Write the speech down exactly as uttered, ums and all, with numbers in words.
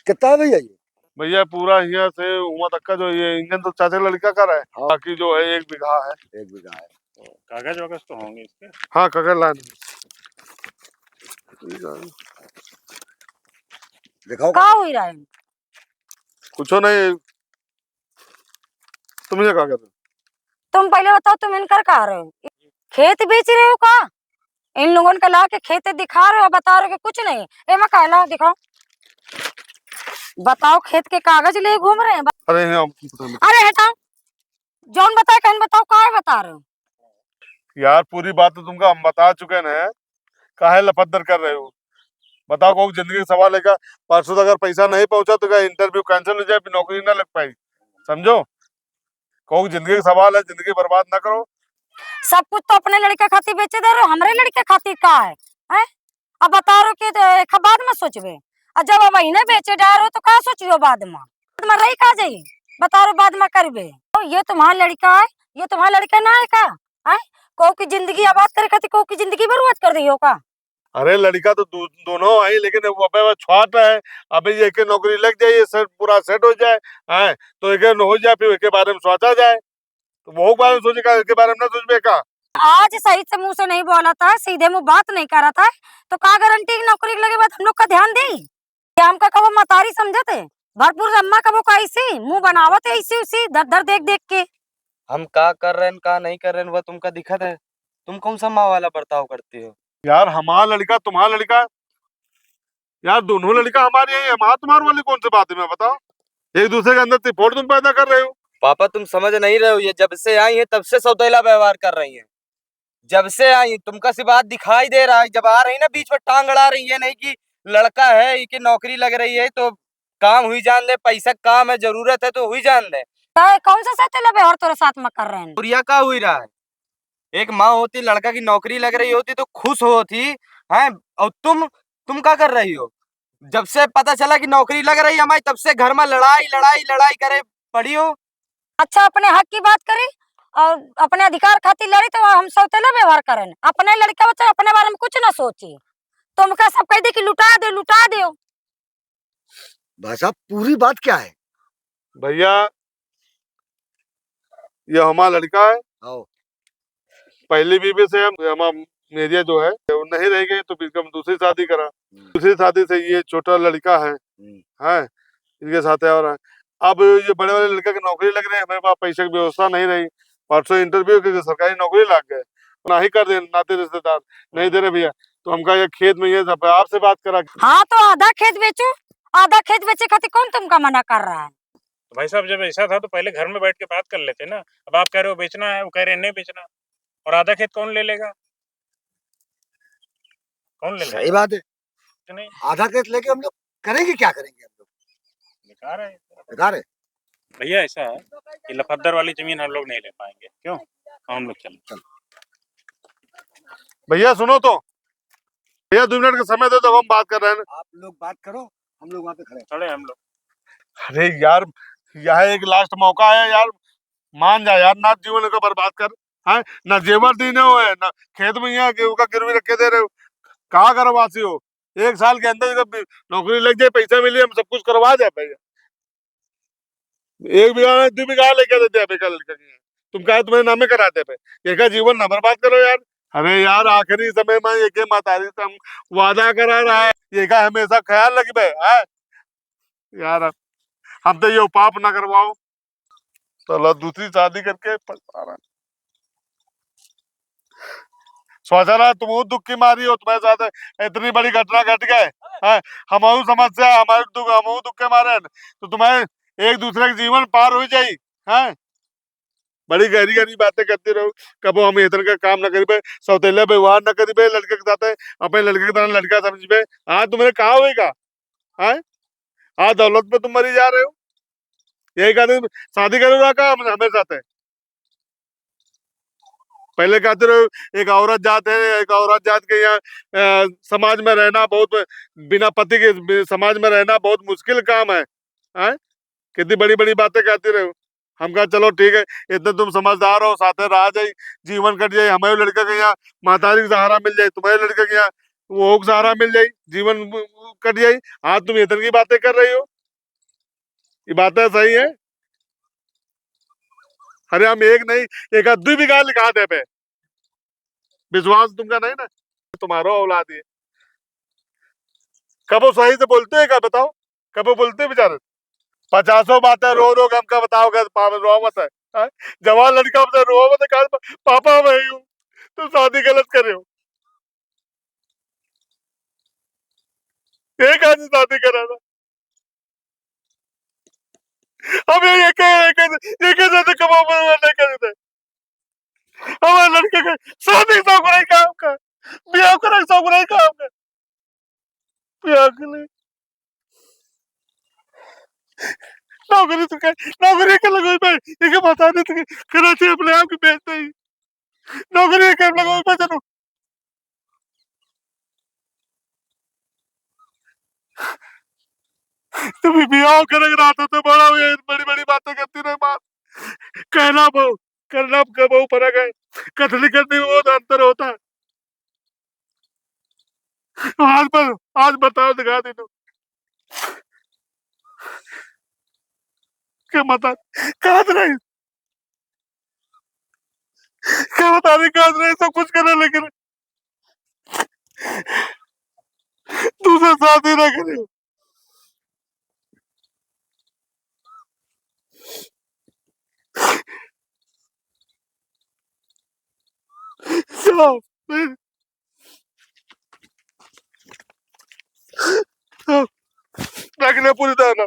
कितना है भैया ये? भैया, पूरा हियाँ से हुआँ तक का जो ये इंजन तो चाचा लड़का का रहा है, हाँ। बाकी जो है एक बीघा है। एक बीघा है। कागज वगज तो होंगे इसके? हाँ, कागज लाने। दिखाओ का कागज। हुई रहा है? कुछो नहीं, तुम ये का कर रहे हो? तुम पहले बताओ, तुम इनकर का रहे हो? खेत बेच रहे हो का? इन लोगन का ला के खेत दिखा रहे हो, बता रहे हो कि कुछ नहीं। ए, मैं कहला दिखाओ, बताओ, खेत के कागज ले घूम रहे हैं। अरे, हम अरे हटाओ, जौन बताए कहन बताओ, काहे बता रहे हो? यार, पूरी बात तो तुमका हम बता चुके हैं, काहे लफद्दर कर रहे हो? बताओ, कोई जिंदगी का सवाल है का? परसों तक अगर पैसा नहीं पहुंचा तो क्या इंटरव्यू कैंसिल हो जाए, फिर नौकरी ना लग पाई, समझो? कोई जिंदगी का सवाल है, जिंदगी बर्बाद ना करो। सब कुछ तो अपने लड़के खातिर बेचे दे रहे हो, हमरे लड़के खातिर का है, हैं? अब बता रहे हो कि तो एक बाद में सोचबे, और जब अब इन्हें बेचे डारो तो का सोचियो बाद में? बाद में रही का जाई, बता रहे हो बाद में करबे। तो ये तुम्हारा लड़का है, ये तुम्हारा लड़का ना है का? हैं? को की जिंदगी आबाद करे खातिर को की जिंदगी बर्बाद कर दियो का? अरे लड़का तो दो, दोनों आई, लेकिन वो अबे वो छोट है, अबे ये के नौकरी लग जाए, ये सेट, पूरा सेट हो जाए, हैं? तो एक हो जाए, फिर एक बारे में सोचा जाए। तो वो बारे में सोचे का, एक बारे में ना सोचबे का? आज सही से मुंह से नहीं बोला था, सीधे मुंह बात नहीं करा था, तो का गारंटी कि नौकरी के लगे बाद हम लोग का ध्यान दे? क्या हमका कबो मतारी समझत है? भरपूर अम्मा कबो का ऐसी मुंह बनावत है, ऐसी उसी दर दर देख देख के। हम का कर रहे हैं, का नहीं कर रहे हैं, वह तुमका दिखत है? तुम कौन सा माँ वाला बर्ताव करती हो? यार, हमारा लड़का, तुम्हारा लड़का, यार, दोनों लड़का हमारे यही है, हमारा तुम्हारे वाली कौन सी बात है, मैं बताओ? एक दूसरे के अंदर तिफोड़ तुम पैदा कर रहे हो। पापा, तुम समझ नहीं रहे हो, ये जब से आई है तब से सौतेला व्यवहार कर रही है। जब से आई, तुमका सी बात दिखाई दे रहा है, जब आ रही ना बीच में टांग अड़ा रही है, नहीं कि लड़का है, इके नौकरी लग रही है तो काम हुई जान दे, पैसा काम है, जरूरत है तो हुई जान दे। तो कौन सा सौतेला व्यवहार तोरे साथ में कर रहे हैं? और यह का हुई रहा है? एक माँ होती, लड़का की नौकरी लग रही होती तो खुश होती, हैं? और तुम, तुम का कर रही हो? जब से पता चला कि नौकरी लग रही है हमारी, तब से घर में लड़ाई, लड़ाई, लड़ाई करे पड़ी हो। अच्छा, अपने हक की बात करी और अपने अधिकार खातिर लड़ी तो हम सौतेला व्यवहार करें। अपने लड़का बच्चा अपने बारे में कुछ ना सोची, तुमका सब कह दे कि लुटा दे, लुटा दे। भाई साहब, पूरी बात क्या है? भैया, ये हमारा लड़का है। आओ। पहली बीवी से हम, हमारा मेरिया जो है, वो नहीं रह गई, तो फिर हम दूसरी शादी करा। हम्म। दूसरी शादी से ये छोटा लड़का है, हम्म। हैं, इनके साथ है। और अब ये बड़े वाले लड़का की नौकरी लग रही है, हमारे पास पैसे की व्यवस्था नहीं रही। परसों इंटरव्यू के सरकारी नौकरी लग गए, ना ही कर दे, नाते रिश्तेदार नहीं दे रहे भैया। तो हमका ये खेत में ये सब आपसे बात करा। हाँ, तो आधा खेत बेचो, आधा खेत बेचे खातिर कौन तुमका मना कर रहा है? तो भाई साहब, जब ऐसा था तो पहले घर में बैठ के बात कर लेते ना। अब आप कह रहे हो बेचना है, वो कह रहे हैं नहीं बेचना, और आधा खेत कौन ले लेगा? कौन ले लेगा? सही बात है। नहीं। आधा खेत लेके हम लोग करेंगे, क्या करेंगे हम लोग? बेकार है। बेकार है। भैया, ऐसा है कि लफद्दर वाली जमीन हम लोग नहीं ले पाएंगे। क्यों? हम लोग चलो। चलो। भैया, सुनो तो, भैया, दो मिनट का समय दे दो, हम बात कर रहे हैं। आप लोग बात करो, हम लोग वहाँ पे खड़े हैं। खड़े हैं हम लोग। अरे यार, यह एक लास्ट मौका है यार, मान जा यार, ना जीवन का बर्बाद कर, हैं? ना जेवर दीने हुए, ना खेत में यहाँ के, ओका गिरवी रख के दे रहे हो, कहाँ करवासी हो? एक साल के अंदर जब नौकरी लग जाए, पैसा मिले, हम सब कुछ करवा दे भैया। एक बीघा ना, दो बीघा लेके दे दे बेकार लड़का के। तुम कहे तुम्हारे नामे करा दे बे। ये का जीवन ना बर्बाद करो यार। अरे यार, आखिरी समय में ये के मतारी से हम वादा करा रहा है, ये का हमेशा ख्याल रखबे, हैं? यार, हम तो ये पाप ना करवाओ। चलो, दूसरी शादी करके पछता रहा। सोचा रहा तुम वो दुख की मारी हो, तुम्हारे साथ इतनी बड़ी घटना घट गए, हैं? हम वो समस्या, हमारे दुख, हम वो दुख के मारे हैं। तो तुम्हारे एक दूसरे के जीवन पार हो जाई, हैं? बड़ी गहरी गहरी बातें करते रहो। कबो हम इधर का काम ना करिबे, सौतेला व्यवहार ना करिबे लड़के के साथ, अपने लड़के की तरह लड़का समझबे। हाँ, तुम्हारे का होएगा, हैं? आज दौलत पे तुम मरी जा रहे हो। यही कहते हैं, शादी करो ना का हम, हमें साथ है। पहले कहते रहो, एक औरत जात है, एक औरत जात के यहाँ, अ, समाज में रहना बहुत, बिना पति के बि-, समाज में रहना बहुत मुश्किल काम है, हैं? कितनी बड़ी-बड़ी बातें कहते रहो। हम कहा, "चलो ठीक है, इतने तुम समझदार हो, साथे रहा जाए, जीवन कट जाए, हमारे लड़का के यहाँ महतारी का सहारा मिल जाए, तुम्हारे लड़के के यहाँ वो का सहारा मिल जाए, जीवन कट जाए। आज तुम इधर की बातें कर रही हो।" ये बातें सही है। अरे हम एक नहीं, एक आध दुई बीघा लिखा देबे। विश्वास तुमका नहीं ना, तुम्हारो औलाद है। कबो सही से बोलते हैं का बताओ? कबो बोलते हैं बेचारे? पचासों बातें रो रो के हमका बताओ, का पावन रो मत है, हैं? जवान लड़का हमसे रो मत है, कहा, "पापा मैं ही हूँ, तुम शादी गलत करे हो।" एक आदमी शादी करा था। अब ये, ये कह, ये कह, ये कह देते कमाओ, मरो, नहीं कर देते। हमारे लड़के के शादी शौक नहीं का आपका, ब्याह करे शौक नहीं का आपका, ब्याह के लिए नौकरी तो कर, नौकरी के लगोई भाई, ये बता दे तो कराची अपने आप की बेचते ही नौकरी के लगोई भाई, चलो। तुम बियाह करे रहा था तो बड़ा हुए, बड़ी बड़ी बातें करती रहे बात। कहना बहु, करना का बहु फर्क है। कथली करने में बहुत अंतर होता है। आज पर, आज बताओ, दिखा दे तू। क्या बता, कहाँ से रही? क्या बता रही, कहाँ से रही? सब कुछ करे, लेकिन दूसरा शादी ना करे। चलो, रख ले पूरी तरह।